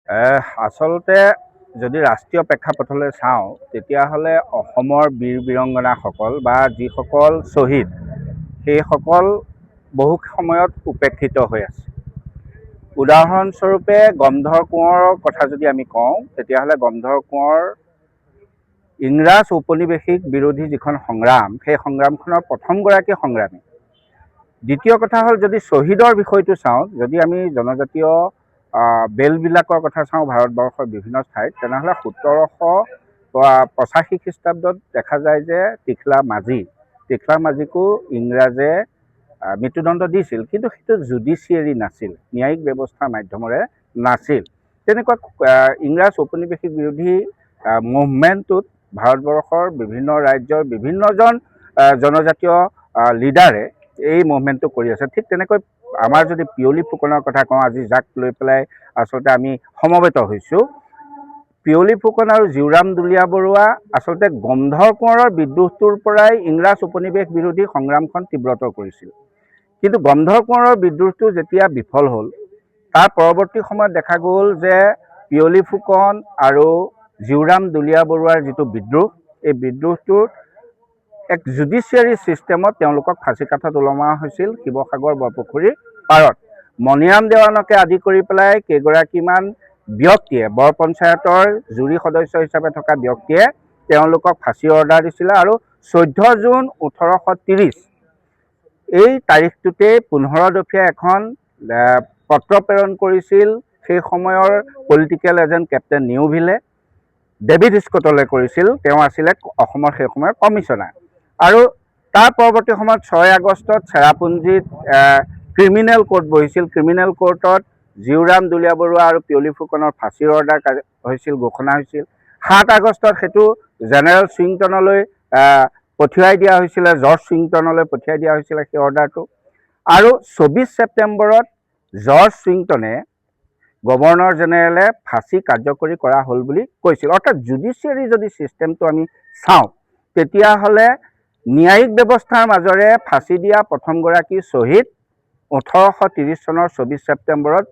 আচলতে যদি ৰাষ্ট্ৰীয় প্ৰেক্ষাপটলৈ চাওঁ, তেতিয়াহ'লে অসমৰ বীৰ বীৰাংগনাসকল বা যিসকল শ্বহীদ, সেইসকল বহু সময়ত উপেক্ষিত হৈ আছে। উদাহৰণস্বৰূপে গমধৰ কোঁৱৰৰ কথা যদি আমি কওঁ, তেতিয়াহ'লে গমধৰ কোঁৱৰ ইংৰাজ ঔপনিৱেশিক বিৰোধী যিখন সংগ্ৰাম, সেই সংগ্ৰামখনৰ প্ৰথমগৰাকী সংগ্ৰামী। দ্বিতীয় কথা হ'ল, যদি শ্বহীদৰ বিষয়টো চাওঁ, যদি আমি জনজাতীয় বেলবিলাকৰ কথা চাওঁ ভাৰতবৰ্ষৰ বিভিন্ন ঠাইত, তেনেহ'লে 1785 খ্ৰীষ্টাব্দত দেখা যায় যে টিখলা মাঝিকো ইংৰাজে মৃত্যুদণ্ড দিছিল, কিন্তু সেইটো জুডিচিয়েৰী নাছিল, ন্যায়িক ব্যৱস্থাৰ মাধ্যমেৰে নাছিল। তেনেকুৱা ইংৰাজ ঔপনিৱেশিক বিৰোধী মুভমেণ্টটোত ভাৰতবৰ্ষৰ বিভিন্ন ৰাজ্যৰ বিভিন্নজন জনজাতীয় লিডাৰে এই মুভমেণ্টটো কৰি আছে। ঠিক তেনেকৈ আমাৰ যদি পিয়লি ফুকনৰ কথা কওঁ, আজি যাক লৈ পেলাই আচলতে আমি সমবেত হৈছোঁ, পিয়লি ফুকন আৰু জীউৰাম দুলীয়া বৰুৱা আচলতে গমধৰ কোঁৱৰৰ বিদ্ৰোহটোৰ পৰাই ইংৰাজ উপনিৱেশ বিৰোধী সংগ্ৰামখন তীব্ৰতৰ কৰিছিল। কিন্তু গমধৰ কোঁৱৰৰ বিদ্ৰোহটো যেতিয়া বিফল হ'ল, তাৰ পৰৱৰ্তী সময়ত দেখা গ'ল যে পিয়লি ফুকন আৰু জীউৰাম দুলীয়া বৰুৱাৰ যিটো বিদ্ৰোহ, এই বিদ্ৰোহটোৰ এক জুডিচিয়াৰী ছিষ্টেমত তেওঁলোকক ফাঁচী কাঠত ওলমোৱা হৈছিল শিৱসাগৰ বৰপুখুৰীৰ পাৰত। মণিৰাম দেৱানকে আদি কৰি পেলাই কেইগৰাকীমান ব্যক্তিয়ে, বৰ পঞ্চায়তৰ জুৰি সদস্য হিচাপে থকা ব্যক্তিয়ে তেওঁলোকক ফাঁচী অৰ্ডাৰ দিছিলে আৰু 14 জুন 1830 এই তাৰিখটোতেই 15 দফীয়া এখন পত্ৰ প্ৰেৰণ কৰিছিল সেই সময়ৰ পলিটিকেল এজেণ্ট কেপ্টেইন নিউভিলে ডেভিড স্কটলৈ কৰিছিল। তেওঁ আছিলে অসমৰ সেই সময়ৰ কমিছনাৰ। আৰু তাৰ পৰৱৰ্তী সময়ত 6 আগষ্টত চেৰাপুঞ্জীত ক্ৰিমিনেল কোৰ্ট বহিছিল। ক্ৰিমিনেল কোৰ্টত জীউৰাম দুলীয়া বৰুৱা আৰু পিয়লি ফুকনৰ ফাঁচীৰ অৰ্ডাৰ হৈছিল, ঘোষণা হৈছিল। 7 আগষ্টত সেইটো জেনেৰেল চুইংটনলৈ পঠিয়াই দিয়া হৈছিলে, জৰ্জ চুইংটনলৈ পঠিয়াই দিয়া হৈছিলে সেই অৰ্ডাৰটো। আৰু 24 ছেপ্টেম্বৰত জৰ্জ চুইংটনে গভৰ্ণৰ জেনেৰেলে ফাঁচী কাৰ্যকৰী কৰা হ'ল বুলি কৈছিল। অৰ্থাৎ জুডিচিয়াৰী যদি ছিষ্টেমটো আমি চাওঁ, তেতিয়াহ'লে ন্যায়িক ব্যৱস্থাৰ মাজেৰে ফাঁচী দিয়া প্ৰথমগৰাকী শ্বহীদ 1830 চনৰ 24 ছেপ্টেম্বৰত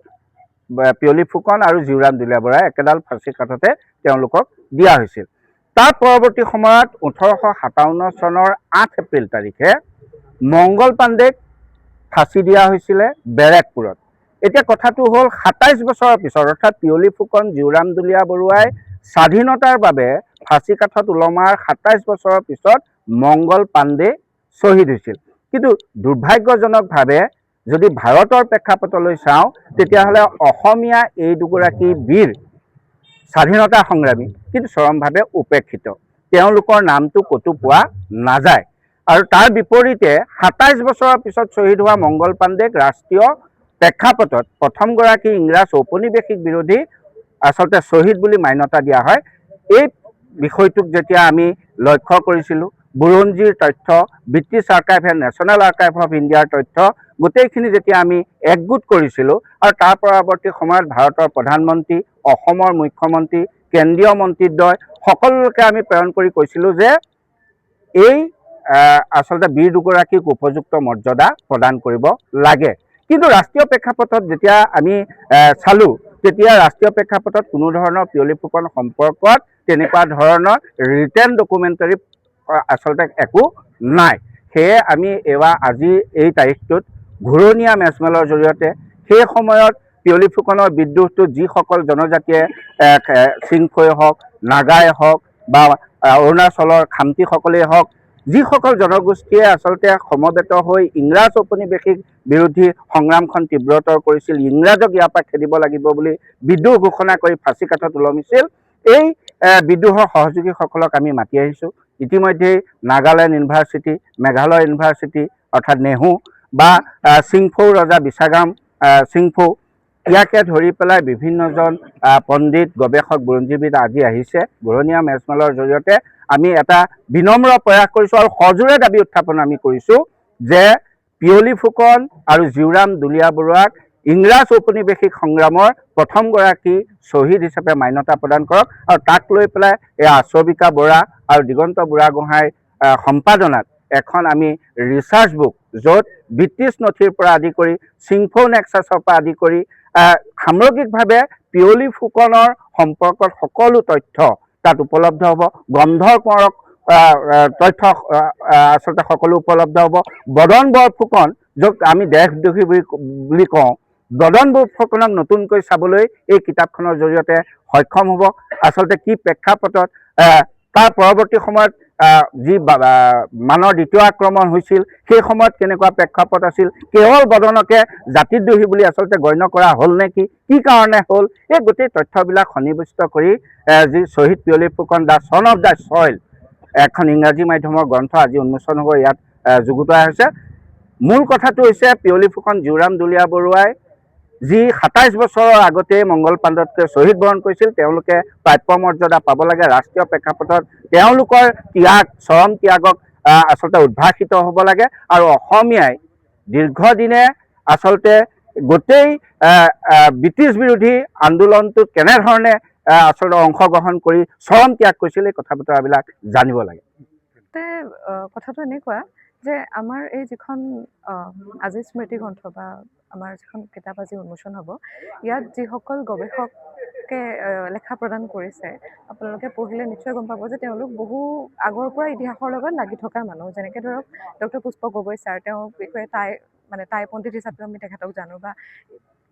পিয়লি ফুকন আৰু জীউৰাম দুলীয়া বৰাই একেডাল ফাঁচী কাঠতে তেওঁলোকক দিয়া হৈছিল। তাৰ পৰৱৰ্তী সময়ত 1857 চনৰ 8 এপ্ৰিল তাৰিখে মংগল পাণ্ডেক ফাঁচী দিয়া হৈছিলে বেৰেকপুৰত। এতিয়া কথাটো হ'ল, 27 বছৰৰ পিছত, অৰ্থাৎ পিয়লি ফুকন, জীউৰাম দুলীয়া বৰুৱাই স্বাধীনতাৰ বাবে ফাঁচী কাঠত ওলমাৰ 27 বছৰৰ পিছত মংগল পাণ্ডে শ্বহীদ হৈছিল। কিন্তু দুৰ্ভাগ্যজনকভাৱে যদি ভাৰতৰ প্ৰেক্ষাপটলৈ চাওঁ, তেতিয়াহ'লে অসমীয়া এই দুগৰাকী বীৰ স্বাধীনতা সংগ্ৰামী কিন্তু চৰমভাৱে উপেক্ষিত। তেওঁলোকৰ নামটো ক'তো পোৱা নাযায়। আৰু তাৰ বিপৰীতে 27 বছৰৰ পিছত শ্বহীদ হোৱা মংগল পাণ্ডেক ৰাষ্ট্ৰীয় প্ৰেক্ষাপটত প্ৰথমগৰাকী ইংৰাজ ঔপনিৱেশিক বিৰোধী আচলতে শ্বহীদ বুলি মান্যতা দিয়া হয়। এই বিষয়টোক যেতিয়া আমি লক্ষ্য কৰিছিলোঁ, বুৰঞ্জীৰ তথ্য, British Archive and National Archive of ইণ্ডিয়াৰ তথ্য, গোটেইখিনি যেতিয়া আমি একগোট কৰিছিলোঁ আৰু তাৰ পৰৱৰ্তী সময়ত ভাৰতৰ প্ৰধানমন্ত্ৰী, অসমৰ মুখ্যমন্ত্ৰী, কেন্দ্ৰীয় মন্ত্ৰীদ্বয় সকলোকে আমি প্ৰেৰণ কৰি কৈছিলোঁ যে এই আচলতে বীৰ দুগৰাকীক উপযুক্ত মৰ্যাদা প্ৰদান কৰিব লাগে। কিন্তু ৰাষ্ট্ৰীয় প্ৰেক্ষাপটত যেতিয়া আমি চালোঁ, তেতিয়া ৰাষ্ট্ৰীয় প্ৰেক্ষাপটত কোনো ধৰণৰ পিয়লি ফুকন সম্পৰ্কত তেনেকুৱা ধৰণৰ ৰিটেন ডকুমেণ্টাৰী আচলতে একো নাই। সেয়ে আমি এইবাৰ আজি এই তাৰিখটোত ঘূৰণীয়া মেজমেলৰ জৰিয়তে সেই সময়ত পিয়লি ফুকনৰ বিদ্ৰোহটোত যিসকল জনজাতিয়ে, চিংফৈ হওক, নাগাই হওক বা অৰুণাচলৰ খামটিসকলেই হওক, যিসকল জনগোষ্ঠীয়ে আচলতে সমবেত হৈ ইংৰাজ ঔপনিৱেশিক বিৰোধী সংগ্ৰামখন তীব্ৰতৰ কৰিছিল, ইংৰাজক ইয়াৰ পৰা খেদিব লাগিব বুলি বিদ্ৰোহ ঘোষণা কৰি ফাঁচী কাঠত ওলমিছিল, এই বিদ্ৰোহৰ সহযোগীসকলক আমি মাতি আহিছোঁ। ইতিমধ্যেই নাগালেণ্ড ইউনিভাৰ্চিটি, মেঘালয় ইউনিভাৰ্চিটি অৰ্থাৎ নেহু বা চিংফৌ ৰজা বিচাগাম চিংফৌ, ইয়াকে ধৰি পেলাই বিভিন্নজন পণ্ডিত, গৱেষক, বুৰঞ্জীবিদ আজি আহিছে। ঘূৰণীয়া মেজমেলৰ জৰিয়তে আমি এটা বিনম্ৰ প্ৰয়াস কৰিছোঁ আৰু সজোৰে দাবী উত্থাপন আমি কৰিছোঁ যে পিয়লি ফুকন আৰু জীউৰাম দুলীয়া বৰুৱাক ইংৰাজ ঔপনিৱেশিক সংগ্ৰামৰ প্ৰথমগৰাকী শ্বহীদ হিচাপে মান্যতা প্ৰদান কৰক। আৰু তাক লৈ পেলাই এই আচবিকা বৰা আৰু দিগন্ত বুঢ়াগোহাঁইৰ সম্পাদনাত এখন আমি ৰিচাৰ্চ বুক, য'ত ব্ৰিটিছ নথিৰ পৰা আদি কৰি চিংফৌ নেক্সাছৰ পৰা আদি কৰি সামগ্ৰিকভাৱে পিয়লি ফুকনৰ সম্পৰ্কত সকলো তথ্য তাত উপলব্ধ হ'ব। গন্ধৰ কোঁৱৰক তথ্য আচলতে সকলো উপলব্ধ হ'ব। বদন বৰফুকন, য'ত আমি দেশদ্ৰোহী বুলি কওঁ, বদন বৰফুকনক নতুনকৈ চাবলৈ এই কিতাপখনৰ জৰিয়তে সক্ষম হ'ব। আচলতে কি প্ৰেক্ষাপটত তাৰ পৰৱৰ্তী সময়ত যি মানৰ দ্বিতীয় আক্ৰমণ হৈছিল, সেই সময়ত কেনেকুৱা প্ৰেক্ষাপট আছিল, কেৱল বদনকে জাতিদ্ৰোহী বুলি আচলতে গণ্য কৰা হ'ল নেকি, কি কাৰণে হ'ল, এই গোটেই তথ্যবিলাক সন্নিৱিষ্ট কৰি যি শ্বহীদ Piyali Phukan, the son of the soil, এখন ইংৰাজী মাধ্যমৰ গ্ৰন্থ আজি উন্মোচন হ'ব, ইয়াত যুগুতোৱা হৈছে। মূল কথাটো হৈছে, পিয়লি ফুকন জীউৰাম দুলীয়া বৰুৱাই যি 27 বছৰৰ আগতেই মংগল পাণ্ডতকৈ শ্বহীদ বৰণ কৰিছিল, তেওঁলোকে প্ৰাপ্য মৰ্যাদা পাব লাগে। ৰাষ্ট্ৰীয় প্ৰেক্ষাপটত তেওঁলোকৰ ত্যাগ, চৰম ত্যাগক আচলতে উদ্ভাসিত হ'ব লাগে। আৰু অসমীয়াই দীৰ্ঘদিনে আচলতে গোটেই ব্ৰিটিছ বিৰোধী আন্দোলনটোত কেনেধৰণে আচলতে অংশগ্ৰহণ কৰি চৰম ত্যাগ কৰিছিল, এই কথা বতৰাবিলাক জানিব লাগে। তে কথাটো এনেকুৱা যে আমাৰ এই যিখন আজি স্মৃতি গ্ৰন্থ বা আমাৰ যিখন কিতাপ আজি উন্মোচন হ'ব, ইয়াত যিসকল গৱেষকে লেখা প্ৰদান কৰিছে, আপোনালোকে পঢ়িলে নিশ্চয় গম পাব যে তেওঁলোক বহু আগৰ পৰা ইতিহাসৰ লগত লাগি থকা মানুহ। যেনেকৈ ধৰক ডক্টৰ পুষ্প গগৈ ছাৰ, তেওঁৰ বিষয়ে টাই মানে টাই পণ্ডিত হিচাপেও আমি তেখেতক জানো, বা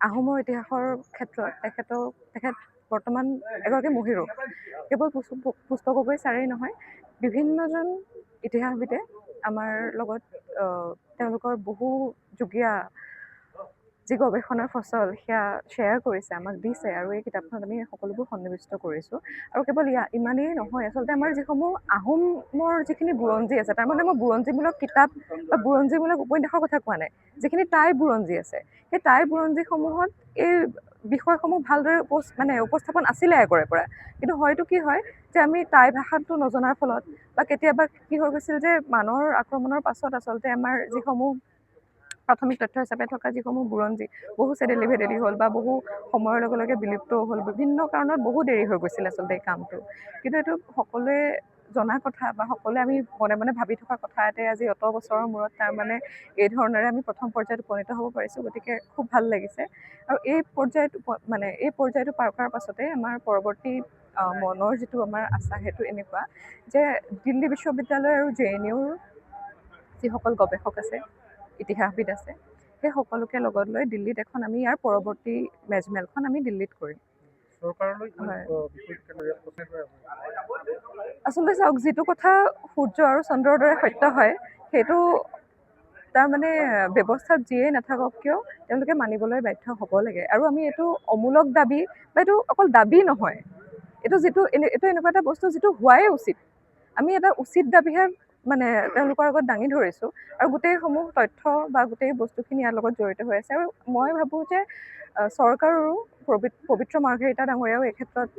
আহোমৰ ইতিহাসৰ ক্ষেত্ৰত তেখেত বৰ্তমান এগৰাকী মহীৰূহ। কেৱল পুষ্প পুষ্প গগৈ ছাৰেই নহয়, বিভিন্নজন ইতিহাসবিদে আমাৰ লগত তেওঁলোকৰ বহু যুগীয়া যি গৱেষণাৰ ফচল, সেয়া শ্বেয়াৰ কৰিছে, আমাক দিছে আৰু এই কিতাপখনত আমি সকলোবোৰ সন্নিৱিষ্ট কৰিছোঁ। আৰু কেৱল ইমানেই নহয়, আচলতে আমাৰ যিসমূহ আহোমৰ যিখিনি বুৰঞ্জী আছে, তাৰমানে মই বুৰঞ্জীমূলক কিতাপ বা বুৰঞ্জীমূলক উপন্যাসৰ কথা কোৱা নাই, যিখিনি টাই বুৰঞ্জী আছে, সেই টাই বুৰঞ্জীসমূহত এই বিষয়সমূহ ভালদৰে মানে উপস্থাপন আছিলে আগৰে পৰা। কিন্তু হয়তো কি হয় যে আমি টাই ভাষাটো নজনাৰ ফলত বা কেতিয়াবা কি হৈ গৈছিল যে মানৰ আক্ৰমণৰ পাছত আচলতে আমাৰ যিসমূহ প্ৰাথমিক তথ্য হিচাপে থকা যিসমূহ বুৰঞ্জী, বহু চেদেলি ভেদেলি হ'ল বা বহু সময়ৰ লগে লগে বিলুপ্তও হ'ল। বিভিন্ন কাৰণত বহু দেৰি হৈ গৈছিল আচলতে এই কামটো। কিন্তু এইটো সকলোৱে জনা কথা বা সকলোৱে আমি মনে মনে ভাবি থকা কথা এটাই আজি অত বছৰৰ মূৰত তাৰমানে এই ধৰণেৰে আমি প্ৰথম পৰ্যায়ত উপনীত হ'ব পাৰিছোঁ। গতিকে খুব ভাল লাগিছে। আৰু এই পৰ্যায়ত মানে এই পৰ্যায়টো পাৰ কৰাৰ পাছতে আমাৰ পৰৱৰ্তী মনৰ যিটো আমাৰ আশা, সেইটো এনেকুৱা যে দিল্লী বিশ্ববিদ্যালয় আৰু জেএনইউৰ যিসকল গৱেষক আছে, ইতিহাসবিদ আছে, সেই সকলোকে লগত লৈ দিল্লীত এখন আমি ইয়াৰ পৰৱৰ্তী মেজমেলখন আমি দিল্লীত কৰিম। চৰকাৰলৈ হয়। বিষয়টো কেনেদৰে কেনেদৰে আচলতে চাওক, যিটো কথা সূৰ্য আৰু চন্দ্ৰৰ দৰে সত্য হয়, সেইটো তাৰমানে ব্যৱস্থাত যিয়েই নাথাকক কিয়, তেওঁলোকে মানিবলৈ বাধ্য হ'ব লাগে। আৰু আমি এইটো অমূলক দাবী বা এইটো অকল দাবী নহয়, এইটো যিটো এইটো এনেকুৱা এটা বস্তু যিটো হোৱাই উচিত। আমি এটা উচিত দাবীহে মানে তেওঁলোকৰ আগত দাঙি ধৰিছোঁ। আৰু গোটেইসমূহ তথ্য বা গোটেই বস্তুখিনি ইয়াৰ লগত জড়িত হৈ আছে। আৰু মই ভাবোঁ যে চৰকাৰৰো, পবিত্ৰ মাৰ্ঘেৰিটা ডাঙৰীয়াও এই ক্ষেত্ৰত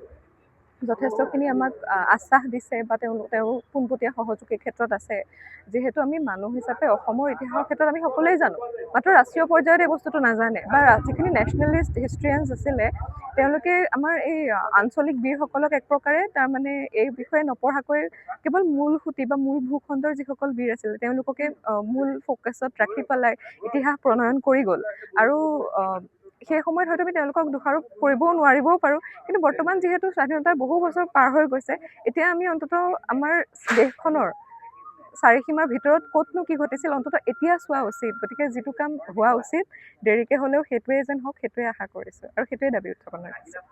যথেষ্টখিনি আমাক আশ্বাস দিছে বা তেওঁৰ পোনপটীয়া সহযোগ এই ক্ষেত্ৰত আছে। যিহেতু আমি মানুহ হিচাপে অসমৰ ইতিহাসৰ ক্ষেত্ৰত আমি সকলোৱে জানো, মাত্ৰ ৰাষ্ট্ৰীয় পৰ্যায়ত এই বস্তুটো নাজানে বা যিখিনি নেশ্যনেলিষ্ট হিষ্ট্ৰিয়ানছ আছিলে, তেওঁলোকে আমাৰ এই আঞ্চলিক বীৰসকলক এক প্ৰকাৰে তাৰমানে এই বিষয়ে নপঢ়াকৈ কেৱল মূল সুঁতি বা মূল ভূখণ্ডৰ যিসকল বীৰ আছিলে, তেওঁলোককে মূল ফ'কাছত ৰাখি পেলাই ইতিহাস প্ৰণয়ন কৰি গ'ল। আৰু সেই সময়ত হয়তো আমি তেওঁলোকক দোষাৰোপ কৰিবও নোৱাৰিবও পাৰোঁ। কিন্তু বৰ্তমান যিহেতু স্বাধীনতাৰ বহু বছৰ পাৰ হৈ গৈছে, এতিয়া আমি অন্ততঃ আমাৰ দেশখনৰ চাৰিসীমাৰ ভিতৰত ক'তনো কি ঘটিছিল, অন্ততঃ এতিয়া চোৱা উচিত। গতিকে যিটো কাম হোৱা উচিত, দেৰিকৈ হ'লেও সেইটোৱে যেন হওক, সেইটোৱে আশা কৰিছোঁ আৰু সেইটোৱে দাবী উত্থাপন ৰাখিছোঁ।